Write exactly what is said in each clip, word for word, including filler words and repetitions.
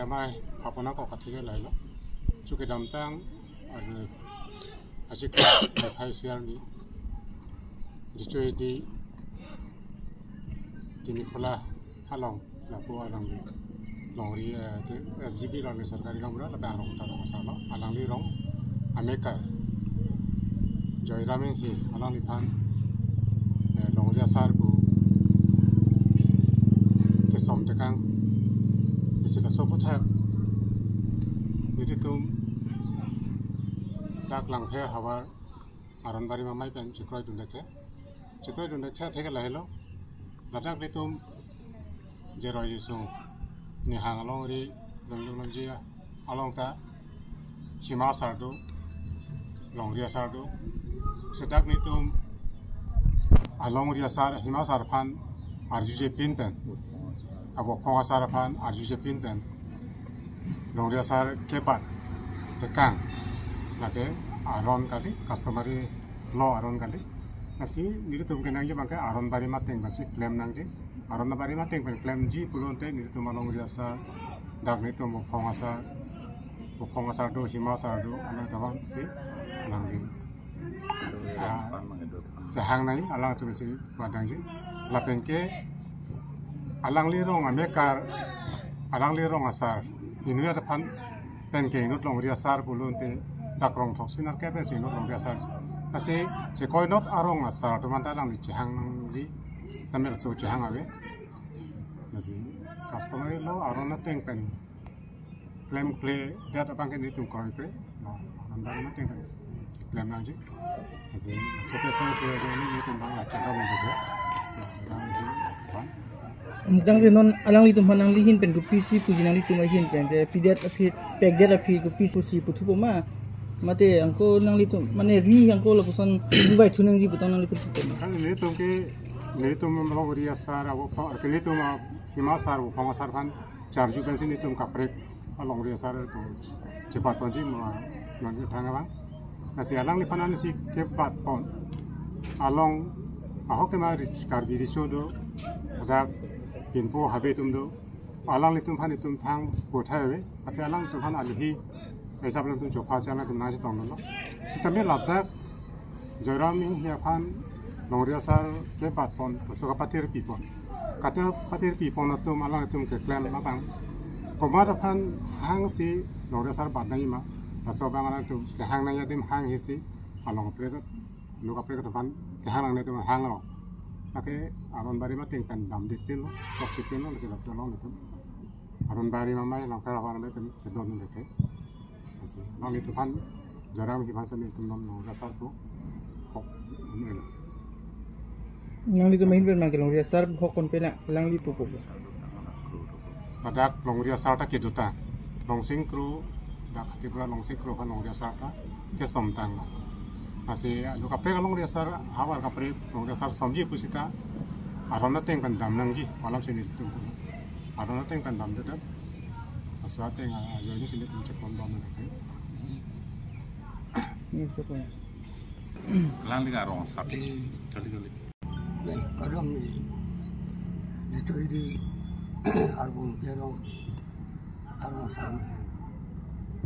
Amei hapona ko kathik lahelo. Chukidamtang ar ajik phai siar ni. Dicho di tini khola along lapu along di longri, eh, ke S G B along di sarkari gaonbura lapen arong ta rong asarlo. Alangli rong amekar Joyram Inghi alangliphan, eh, longri asar pu kesom tekang isi laso aputhak nelitum dak Langpher havar Aronbari Mamei pen chekroidun dekhe. Chekroidun dekhe thek lahelo. Ladak nelitum Jeroi Jisu Nihang alongri dongdung nangji along ta hima asar do, longri asar do. Sedak nelitum alongri asar, hima asar aphan arjuje pin pen, abo phong asar aphan arjuje pin pen, longri asar kebat tekang lake aron kali, customary law aron kali. Lasi nelitum kenangji abangke Aronbari mateng pensi klem nangji. Aronbari mateng pen klemji pulote nelitum alongri asar, dak nelitum abo phong asar, abo phong asar do, hima asar do, along tabang si alangli, ah, chehang nai, alangtum si padangji. Lapen ke alangli rong amekar, alangli rong asar inut aphan pen ke inut longri asar pulote dak rong throksi nerkep pensi inut longri asar. Lasi chekroinot arong asar atum anta alangli chehang nangji, sambil so chehang ave. Lasi customary law aron ateng pen klemkledet abangke nelitum kroikre. Nah, Aronbari mateng pen klem nangji. Lasi so ke kroikre ajo nelitum abang achedam nangji. Jangre non alanglitum aphan nangli ahin pen kopisi puji, nanglitum ahin pen je pidet aphi, pekdet aphi kopisi pusi puthupo ma? Mate angko nanglitum mane ri angko lapuson bubai thu nangji putang nanglitum puthupo ma? Kan nelitum ke, nelitum alongri asar abo phong, ke nelitum, ah, hima asar abo phong asar aphan charju pensi nelitum kaprek alongri asar ko chepat ponji ma, nangji thang abang. Lasi alangliphan ansi kebat pon. Along ahok kema ri-, Karbi Riso do, dak Pinpo Habe atum do. Alanglitum aphan itum thang pothai ave. Athe alanglitum aphan alihi hisap alanglitum chopha si alanglitum nangchetong dolo. Sitame ladak Joyram Inghi aphan longri asar kebat pon, laso kapathir pi pon. Kapathir pi pon atum alangtum keklem abang, komat aphan hangsi longri asar bat nangji ma, laso abang alangtum kehang nangji adim hanghe si along kaprek, lo kaprek atum aphan kehang nangne atum hanglo. Lake Aronbari mateng pen damdet pinlo, chokche pinlo, lasi laso along atum Aronbari Mamei, Langpher havar Mamei pen chedon nangji ke. Lasi nanglitum aphan, Joyram Inghi aphan si nelitum non longri asar pu hok un-elo. Nanglitum ahin pen ma ke longri asar hok kon pena, alangli pupo. Ladak longri asar ta kedo ta. Longsing Kro, dak Tripura Longsing Kro aphan longri asar ta kesom tanglo. Lasi lo kaprek alongri asar, havar kaprek longri asar somji pusita aron ateng pen dam nangji, alam si nelitum. Aron ateng pen damdet ta. Laso ateng, ah, ajoine si nelitum chekroidun nangji. Ni so ko. Alangli arong asar. Kali kali. Bang, kadam ni. Dicho di Arbon Terong, Arbon Sam.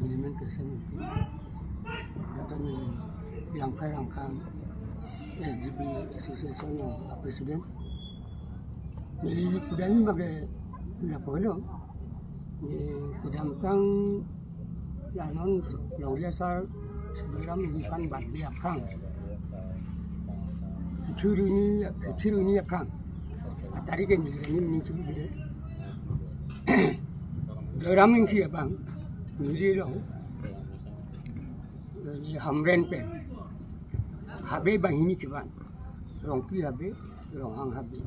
Ini men ke semi. Datang ni Langpher Rangkang S G B Association a president. Neli pudani bage lapu lo. Ni pudamtang lanon longri asar Joyram Inghi aphan batbe aphrang, Phuthuruni, Phuthuruni aphrang. Atari ke neli neli neli chubu bide. Joyram Inghi abang neli long. Neli Hamren pen Habe banghini chevan. Rongpi Habe, Ronghang Habe.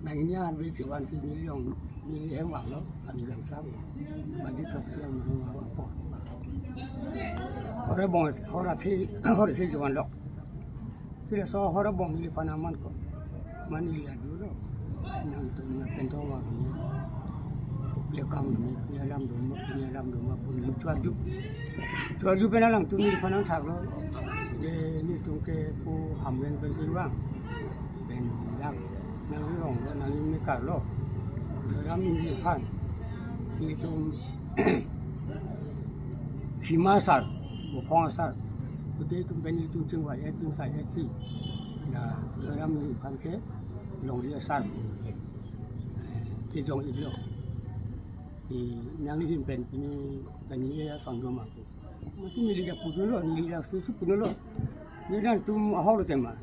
Banghini Habe chevan si neli long, neli hem vanglo, ani gangsam. Badi throksi amahang vang apor. Hor abong, hor athe, hor isi chevanlo. Si laso hor abong neliphan aman ko. Mane neli arjulo. Nangtum lapen thong vang. Kopi akam doma, kopi alam doma, kopi alam doma, pu neli choarju. Choarju pen alangtum neliphan nangthaklo. De nelitum ke pu Hamren pensi vang. Pen dak nangli rong lo, nangli mekarlo. Joyram Inghi aphan. Itum Hima sar, Buphong sar, pute itum pen itum chingvai, itum sai, itum la Joyram Hirphan ke longri asar kejong iklo. I nangli hin pen pini kani ya songdom aku. Masi neli dak pudunlo, neli dak susu pudunlo. Neli nangtum ahok lo tema.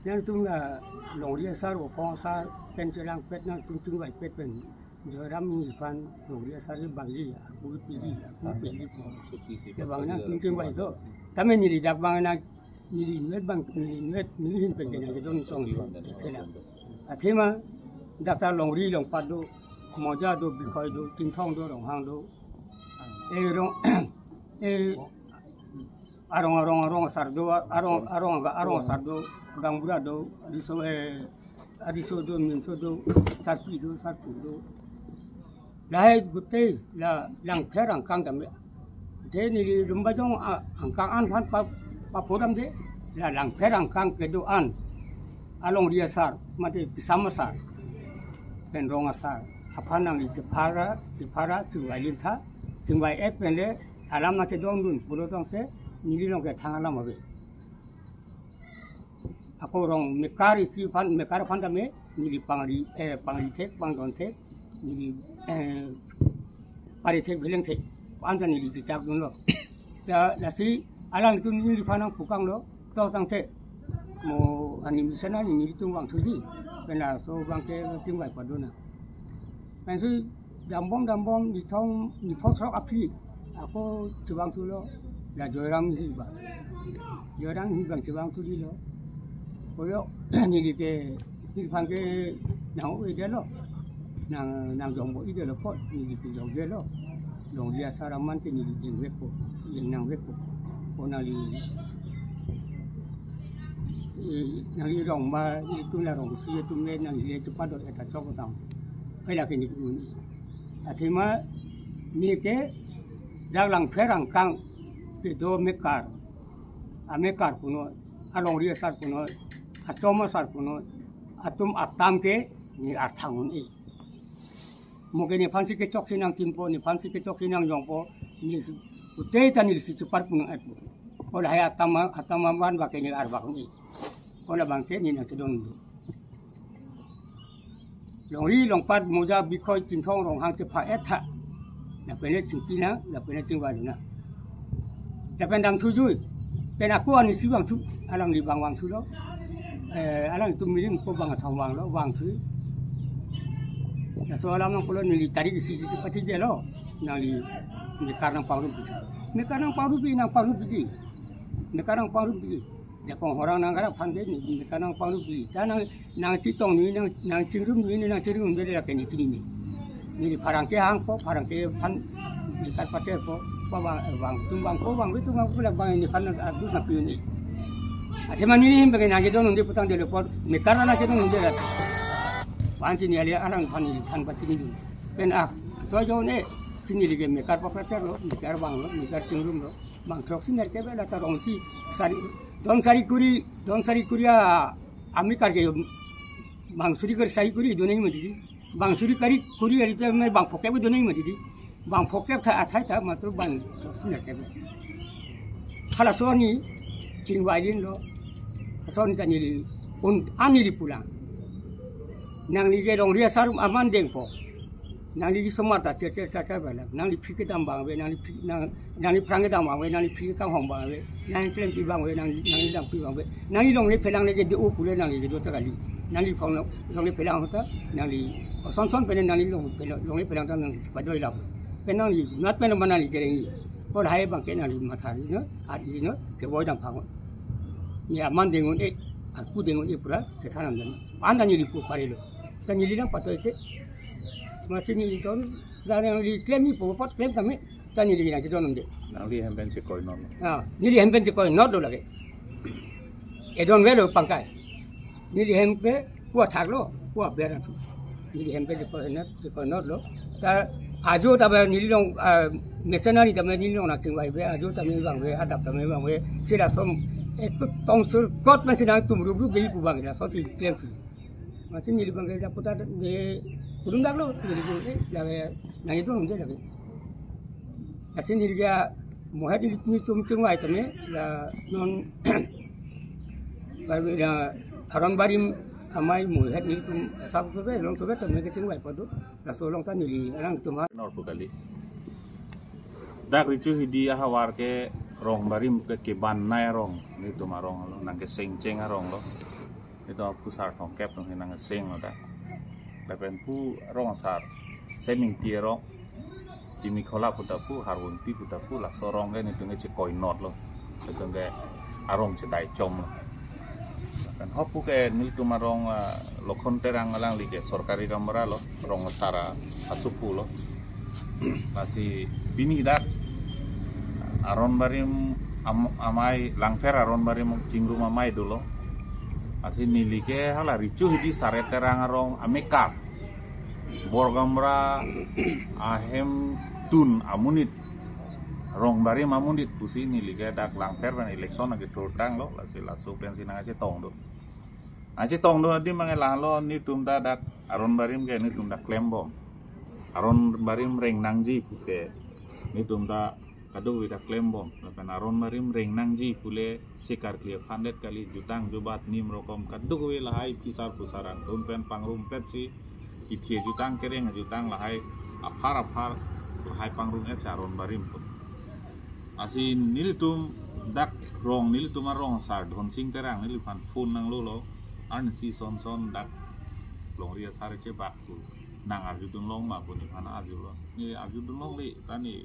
Nangtum la longri asar, Buphong sar pen chelangpet, nangtum chingvaipet pen Joyram Hirphan longri asar ke bangli, aku pidi, aku pidi po. Ya bang nangtum chingvai to. Tame neli dak bang nang neli inut bang, neli inut, neli hin pen ke nangkedon tong yo. Thela. Athema dak ta longri longpat do, moja do, bikhoi do, chinthong do, ronghang do. Eh, rong, eh, arong, arong, arong asar do, arong, arong, arong asar do, gaonbura do, riso, eh, ariso do, minso do, sarpi do, sarpo do. Lahai gute la langpher angkang damde. De neli Lumbajong a-, angkang an aphan pa, paphodamde. La langpher angkang kedo-an alongri asar, mate pisam asar pen rong asar aphan nangli chephara, chephara, chingvai lin tha, chingvai-et pen le alam nangchedondun pulo tangte neli long ke thang alam ave. Ako rong mekar isi aphan, mekar aphan tame neli pangri, eh, pangri thek, pangdon thek, neli, eh, pari thek, bileng thek, anta neli chechak dunlo. Ya, lasi alangtum neliphan nangpukanglo, to tangte mo ani mesen ani nelitum vangthuji, pen laso bang ke chingvai padona. Pensi dambom dambom nithom niphok throk aphi ako chevangthulo, la Joyram Hirphan. Joyram Hirphan chevangthu dilo. Koyo neli ke, neliphan ke nang-o-edetlo. Nang, nangjongbo-edetlo apot neli ke jongdetlo. Longri asar aman ke neli dengvekpo, deng nangvekpo. Ko nangli, eh, nangli rong ma, itum la rong si itum le nangli le chepadot-et ta chok tang. Hai lake neli un. Athema neli ke dak langpher angkang kedo mekar, amekar punoi, alongri asar punoi, achom asar punoi, atum atam ke neli arthang un-e. Mo ke nephansi kechoksi nangchinpo, nephansi kechoksi nangjongpo, neli si, pute ta neli si chepar punang-etpo. Ko lahai atam, atam aman bang ke neli arvak un-e. Ko la bang ke neli nangchedon do. Longri longpat moja bikhoi chinthong ronghang chepha-et tha. Lapen le chingpi nang, lapen le chingvai nang. Lapen dangthu jui. Pen ako ani si vangthu, alangli bang vangthulo. Eh, alangtum milim ko bang athang vanglo, vangthu. Laso alam nangkolo neli tarik isi isi chepathidetlo. Nangli mekar nangpangrup pi. Mekar nangpangrup pi, nangpangrup pi. Mekar nangpangrup pi. Jakong horang nangkarap aphan ke neli mekar nangpangrup pi. Ta nang, nangchetong neli, nang, nangchingrum neli, nangchingrum neli lake neli tini neli. Neli pherangke hangpo, pherangke aphan mekar paterpo, pa bang, eh, bang, tum bang ko bang, bitum bang ko la bang neliphan adus nangpi un-e. Athema neli hin bagi nangchedon un-e putangdetlo apot, mekar nangchedon un-e la. Bang si neli alang aphan neliphan patini dun. Pen ah, to jo ne, si neli ke mekar papaterlo, mekar vanglo, mekar chingrumlo. Bang throksi nerkep la ta rong si sari, don sari kuri, don sari kuri a, amekar ke bang suri kuri sari kuri donai mati di. Bang suri kari kuri ari ta me bang phokep donai mati di. Bang phokep tha athai ta matro bang throksi nerkep. Halaso ani chingvai linlo. Laso ani ta neli un, ani neli pulang. Nangli ke longri asar aman dengpo. Nangli somar ta cher cher cher cher bala. Nangli phi kedam abang ave, nangli phi, nang, nangli pherang kedam abang ave, nangli phi kanghon abang ave, nangli klempi abang ave, nangli, nangli dampi abang ave. Nangli longle phelang le kedo pule nangli kedo ta kali. Nangli phong long, longle phelang ahut ta, nangli osonson pen nangli long phelang, longle phelang ta nangli padoi lap. Pen nangli nat pen mana nangli kereng. Ko lahai bang ke nangli mathari no, ari no, chevoi damphang. Neli aman deng un-e, arpu deng un-e pura, chethan dam. Anta neli pu parelo. Ta neli nangpatoite. Masi neli ton, dan neli klem neli po apot klem tame, ta neli nangchedon un-e. Nangli hem pen chekoinot. Ah, neli hem pen chekoinotlo lake. Edon avelo pangkai. Neli hem pen pu athaklo, pu aber athu. Neli hem pen chekoinot, chekoinotlo. Ta ajo ta ba neli long, ah, mesen ani ta ba neli long nangchingvai ave, ajo ta me vang ave, adap ta me vang ave. Si lason, eh, tong sur kot me si nangtum rup rup dei pu bang, lason si klem si. Masi neli bang ke daputa de Kudum dak lo, jadi ko, eh, lagi, nang itu nang jadi lagi. Asin jadi dia, mohet di ni tum tum wai tame, la non, la, la, Aron Barim amei mohet ni tum, sab sobe, long sobe tame ke chingvai padu, laso along ta neli, arang tum ha. Nor pu kali. Dak richu hidi ahavar ke Rong Barim ke keban nai arong, nitum arong lo, nangkeseng cheng arong lo. Nitum aphu sar thomkep atum hi nangkeseng lo dak. Lapen pu arong asar, Semingti arong, Timi Khola pu ta pu, Harvunpi pu ta pu, laso arong ke nitum ke chekoi not lo. Nitum ke arong chedai chom lo. Lapen ho pu ke nitum arong, ah, Lokhon Terang alangli ke sorkari gaonbura lo, rong asar asopo lo. Lasi pini dak Aron Barim am-, amei Langpher Aron Barim chingrum amei dolo. Lasi neli ke hala richu hidi Sare Terang arong amekar. Bor gaonbura ahemtun amonit, Rong Barim amonit pusi neli ke dak Langpher pen election nangkethurtang lo, lasi laso pensi nangkachetong do. Nangchetong do adim abang lahelo nitum ta dak Aron Barim ke nitum ta klembom. Aron Barim reng nangji pu ke nitum ta kadokave ta klembom. Lapen Aron Barim reng nangji pule sikar klia phandet kali, jutang jubat nim rokom kadokave lahai phisar phusaran atum pen pangrumpetsi kithie jutang kereng jutang lahai aphar aphar lahai pangrum-et si Aron Barim pu. Lasi nelitum dak rong nelitum arong asar Dhonsing Terang neliphan phone nanglo lo. Arnisi son son dak longri asar chebak pu nang arjudun long ma pu neliphan arjulo. Ne arjudun longle ta ne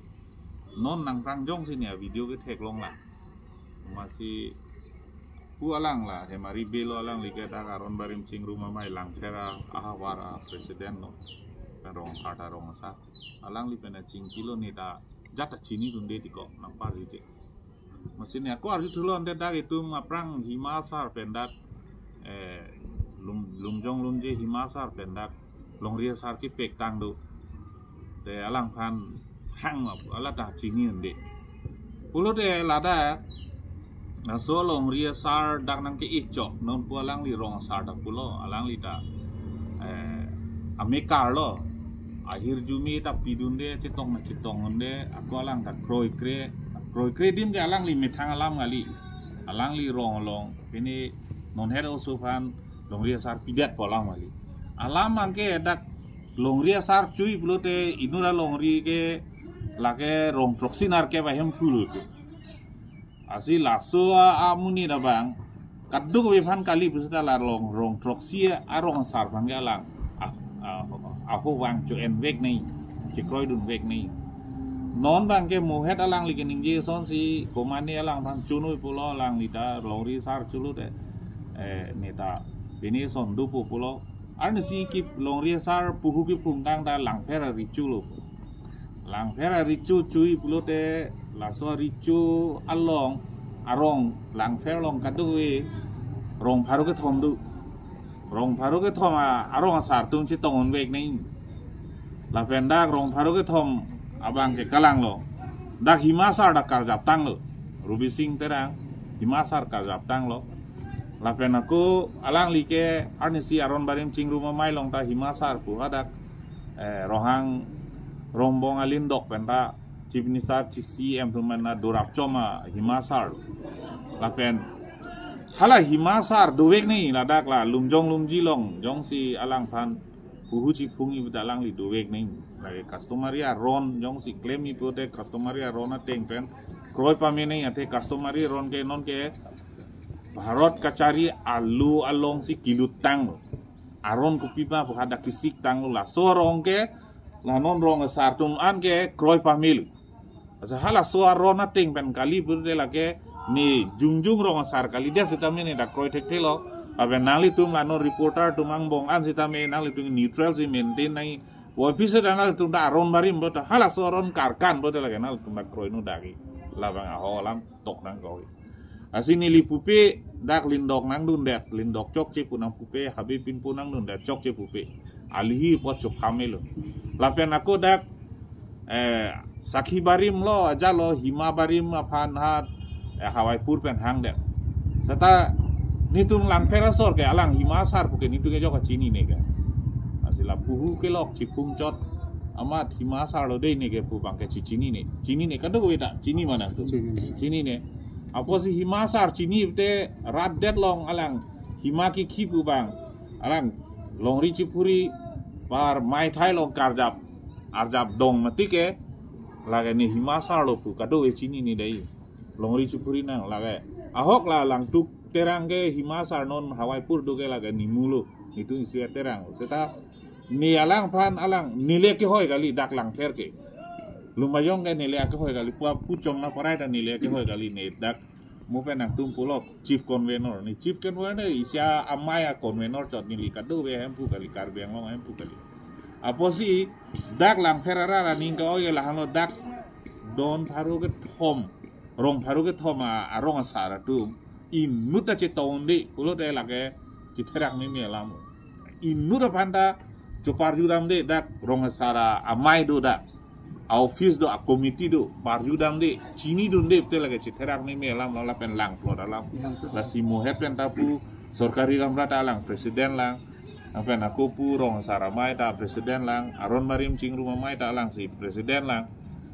non nangprangjong si ne video ketheklong lang. Amatsi pu alang la Hemari Bey lo, alangli ke dak Aron Barim chingrum amei Langpher ahavar apresident lo. Pen rong asar ta rong asar. Alangli pen achingki lo ne ta jat ta chinidunde ti ko nangparjude. Amatsi ne ako arjuthulo ante dak itum aphrang Hima asar pen dak, eh, Lum-, Lumjong Lumje Hima asar pen dak longri asar kepektang do. Te alangphan hang ma pu, hala ta chinidunde. Pulote ladak laso longri asar dak nangke-echok non pu alangli rong asar ta pulo, alangli ta, eh, amekar lo. Ahirjume ta pidunde, chetong nangchetongdunde, ako alang ta kroikre, kroikre adim ke alangli methang alam kali. Alangli rong along pini non het oso aphan longri asar pidet pu alam kali. Alam abang ke dak longri asar chui pulote inut alongri ke lake rong throksi nerkep ahemphu lo ke. Lasi laso a-, amonit abang kadokave aphan kali pusita la rong, rong throksi arong asar aphan ke alang, ah, ah, aho vang cho-envek nai, chekroidunvek nai. Non abang ke mohet alangli keningje asonsi komane alangphan chonoi pulo, alangli ta longri asar cholote, eh, ne ta pini son dopo pulo. Arnisi ke longri asar puhu kephungtang ta Langpher arichu lo. Langpher arichu chui pulote laso arichu along arong Langpher along kadokave rong pharo kethom do. Rong pharo kethom a-, arong asar atum chetongdunvek nai. Lapen dak rong pharo kethom abang ke kalang lo. Dak Hima asar dak karjaptang lo. Rubi Sing Terang Hima asar karjaptang lo. Lapen ako alangli ke arnisi Aron Barim chingrum amei along ta Hima asar pu hadak, eh, Ronghang Rongbong alindok pen ta Chief Minister, C M atum pen ta dorap chom a Hima asar. Lapen hala Hima asar dovek nai ladak la Lumjong Lumje along jongsi alangphan puhu chiphung-i puta alangli dovek nai. Lake customary aron jongsi klem-i pulote customary aron ateng pen kroi pame nai, athe customary aron ke non ke Bharat kachari alo alongsi kilutang lo. Aron kopima pu hadak kisiktang lo, laso arong ke la non rong asar atum an ke kroi pame lo. Asa halaso aron ateng pen kali pulote lake ne jongjong rong asar kalidet sitame ne dak kroi thekthe lo. Lapen nanglitum la non reporter atum angbong an sitame nanglitum neutral si maintain nai. Voiphit seta nanglitum ta Aron Barim pulote halaso aron karkan pulote lake nanglitum dak kroidun dak ke. Labang aho alam tok nangkok. Lasi neli pupe dak lindok nangdundet, lindok chokche pu nangpupe, habe pinpo nangdundet chokche pupe. Alihi apot chophame lo. Lapen ako dak, eh, Sakhi Barim lo ajalo Hima Barim aphan hat, eh, Hawaipur pen hangdet. Seta nitum Langpher asor ke alang Hima asar pu ke nitum ke jok kachinine ke. Sila puhu kelok chiphum chot amat Hima asar lo dei ne ke pu abang ke chichinine. Chinine kadokave ta chini ma nangtum? Chinine. Chinine. Apotsi Hima asar chini te rat det along alang Hima kikhi pu abang, alang longri chiphuri par maithai along karjap arjap dong mati ke, lake ne Hima asar lo pu kadokave chinine dei. Longri chiphuri nang lake. Ahok la Langtuk Terang ke Hima asar non Hawaipur do ke lake nimu lo. Nitum isi Terang. Seta ne alangphan alang neli kehoi kali dak Langpher ke. Lumbajong ke neli kehoi kali, pu apuchong na parai ta neli kehoi kali, ne dak mo pen nangtum pulo chief convener. Ne chief convener isi amei a convener chot, neli kadokave ahemphu kali, Karbi Anglong ahemphu kali. Apotsi dak Langpher arat aning ke-oi ke lahenlo, dak don pharo kethom, rong pharo kethom a, arong asar atum inut ta chetong un-e pulote lake chetherak meme alam. Inut aphan ta choparju damde, dak rong asar amei do, dak a-office do, a-committee do, parju damde, chinidunde pute lake chetherak meme alam lo, lapen langplot alam. Langplot. Lasi mohet pen ta pu sorkari gaonbura ta alang president lang, lapen ako pu rong asar amei ta president lang, aron barim chingrum amei ta alangsi president lang.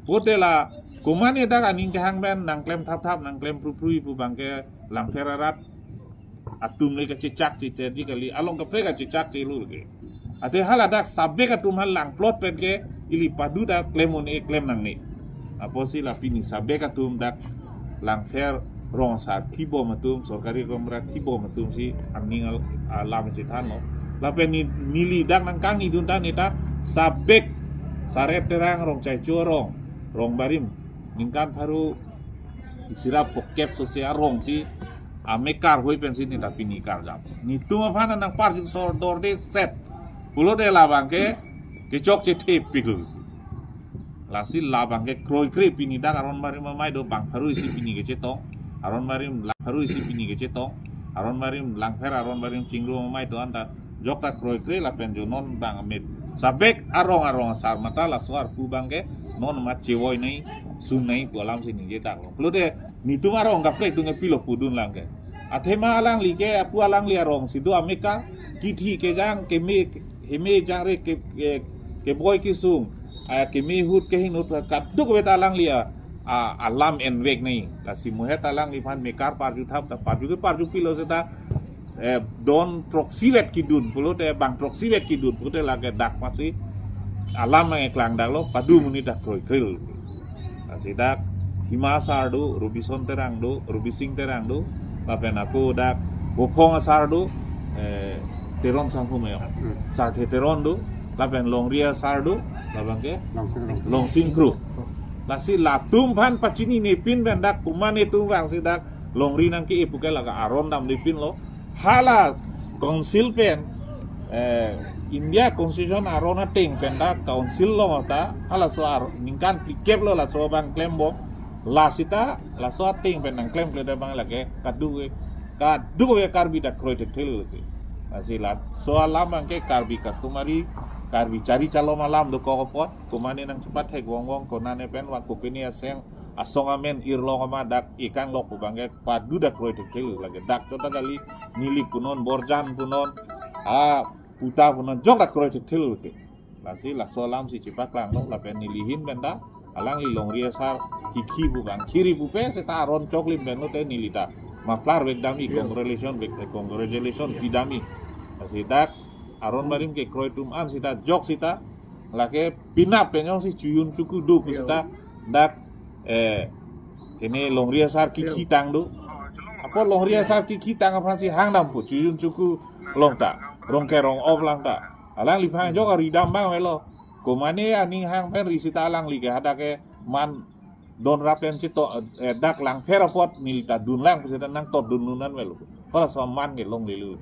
Pute la komatne dak aning kehang pen nangklem thapthap, nangklem pruprui pu abang ke Langpher arat atum le kachechak checherji kali, along kaprek kachechak chelur ke. Ate haladak sabek atum hal langplot pen ke ili padu ta klem un-e, klem nangne. Apotsi la pini sabek atum dak Langpher rong asar thibom atum, sorkari gaonbura thibom atumsi aning al-, alam chethanlo. Lapen ne, neli dak nangkangnidun ta ne ta sabek Saret Terang, Rongchaicho arong, rong barim, ningkan pharo isi ra phokep so se arongsi amekar hoi pensi ne ta pini karjap. Nitum aphan nangparju sordor de set pulote la abang ke kechok chethepik lo. Lasi la abang ke kroikre, pini dak aron barim amei do bang pharo isi pini kechetong, aron barim lang pharo isi pini kechetong, aron barim Langpher aron barim chingrum amei do-an ta jok ta kroikre, lapen jo non bang amit sabek arong, arong asar mata laso arpu abang ke non ma chevoi nai, sung nai pu alamsi ningje dak lo. Pulote nitum arong kaprek atum ke pilo pudun lang ke. Athema alangli ke, apu alangli arongsi do amekar, kithi kejang, keme, heme jangre ke, ke, keboi kesung, a, keme ahut kehinut kadokave ta alangli a, a, alam envek nai. Lasi mohet alangliphan mekar parju thap ta parju ke parju pilo seta, eh, don throksi vet kedun pulote, bang throksi vet kedun pulote lake dak masi alam nangkeklang dak lo, padu monit ta kroikre. Lasi dak Hima asar do, Robison Terang do, Robising Terang do, lapen ako dak Bophong asar do, eh, Teron Sanghum ya. Hmm. Sarthe Teron do, lapen longri asar do, lapen ke Longsing Kro. Longsing Kro. Lasi latum aphan pachinine pin pen dak komatne atum abangsi dak longri nangke-e pu ke lake aron damde pinlo. Hala council pen, eh, India Constitution aron ateng pen ta council along ta halaso ar-, ningkan phlikep lo laso abang klembom. Lasi ta laso ateng pen nangklemkle abang lake kadokave, kadokave Karbi ta kroi thekthe lo ke. Lasi laso alam abang ke Karbi customary, Karbi chari chalom alam dokok apot, komatne nangchepathek vongvong, konane pen vang kopine aseng, asong amen irlong ama dak ikang lok pu abang ke padu ta kroi thekthe lo, lake dak chot ta kali, neli punon, Borjan punon, a, Puta punon, jok ta kroi thekthe lo ke. Lasi laso alamsi chepaklang lo, lapen neli ahin pen ta alangli longri asar kikhi pu abang, khiri pupe seta aron choklim pen lote neli ta muffler vek dam-i, Yeah. Congratulation vek, congratulation pi dam-i. Lasi dak aron barim kekroi atum an seta jok seta lake penap pen jongsi chojun choku do pu seta dak, eh, kene longri asar kikhi tang do. Apot longri asar kikhi tang aphansi hang dampo, chojun choku along ta, rong ke rong op lang ta. Alangliphan jok ari dam abang avelo. Komatne aning hang pen ri seta alangli ke hadak ke man don rap pen chito, eh, dak Langpher apot neli ta dunlang pu seta nangtotdun un-an avelo. Halaso aman ke longlelo.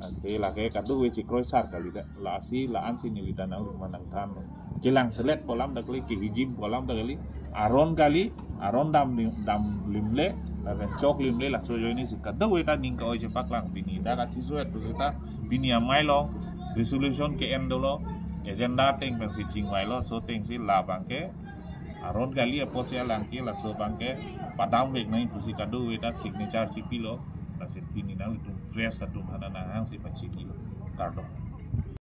Ante lake kadokave chekroi sar kali dak. Lasi la-ansi neli ta nangli ma nangthan lo. Chelang selet pu alam ta kali, kehijim pu alam ta kali. Aron kali, aron dam lim-, dam limle, lapen choklimle, laso ajoinesi kadokave ta ning ke-oi chepaklang pini. Dak achiso-et pu seta pini amei along resolution ke-en dolo, agenda ateng pensi chingvailo, laso atengsi la abang ke aron kali apotsi alang ke laso abang ke padam vek nai pusi kadokave ta signature chipilo, lasi pini nangtum press atum aphan nanghangsi pachinilo. Kardom.